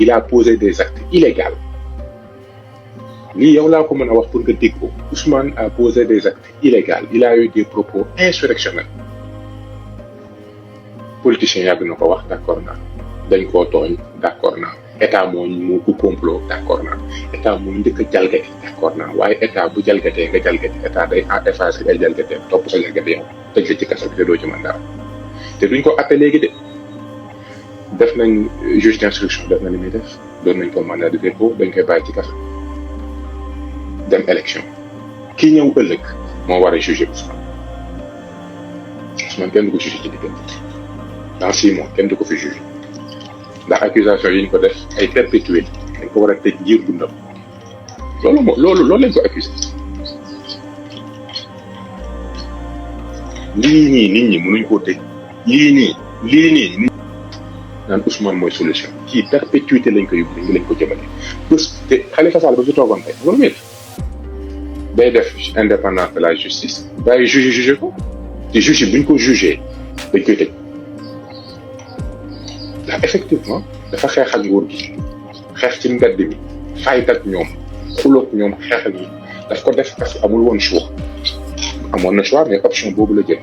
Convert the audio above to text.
il a posé des actes illégaux lii yow laa ko mën a wax pour nga dégg ko Ousmane a posé des actes illégaux il a eu des propos insurrectionnels politicien yàgg na ko wax d'accord naa dañ koo tooñ d'accord naa état moo ko complot d'accord naa état moo njëkk a jalgati d'accord naa waaye état bu jalgatee nga jalgati état day effacer ay jalgatee topp sa jalgati yow tëj la ci kaso bi te doo ci mën dara te duñ ko atte léegi de def nañ juge d'instruction def na li muy def doon nañ ko mandat de dépôt dañ koy bàyyi ci kaso dem élection ki ñëw ëllëg moo war a juger Ousmane kenn du ko juger ci diggante dans 6 mois kenn du ko fi juger ndax accusation yi ñu ko def ay perpétué dañ ko war a tëj ngir dundam loolu lañ ko accusé lii nii nit ñi mënuñ koo tëj lii nii naan Ousmane mooy solution ci perpétuité lañ ko yóbbu lañ ko jëmale bés te Khalifa Sall ba fi toogoon tey loolu muy day def indépendance de la justice bàyyi juge ko te juge buñ ko jugé dañ koy tëj ndax effectivement dafa xeex ak nguur gi xeex ci mbedd mi fayt ak ñoom xuloog ñoom xeex ak ñi daf ko def parce que amul woon choix amoon na choix mais option boobu la jël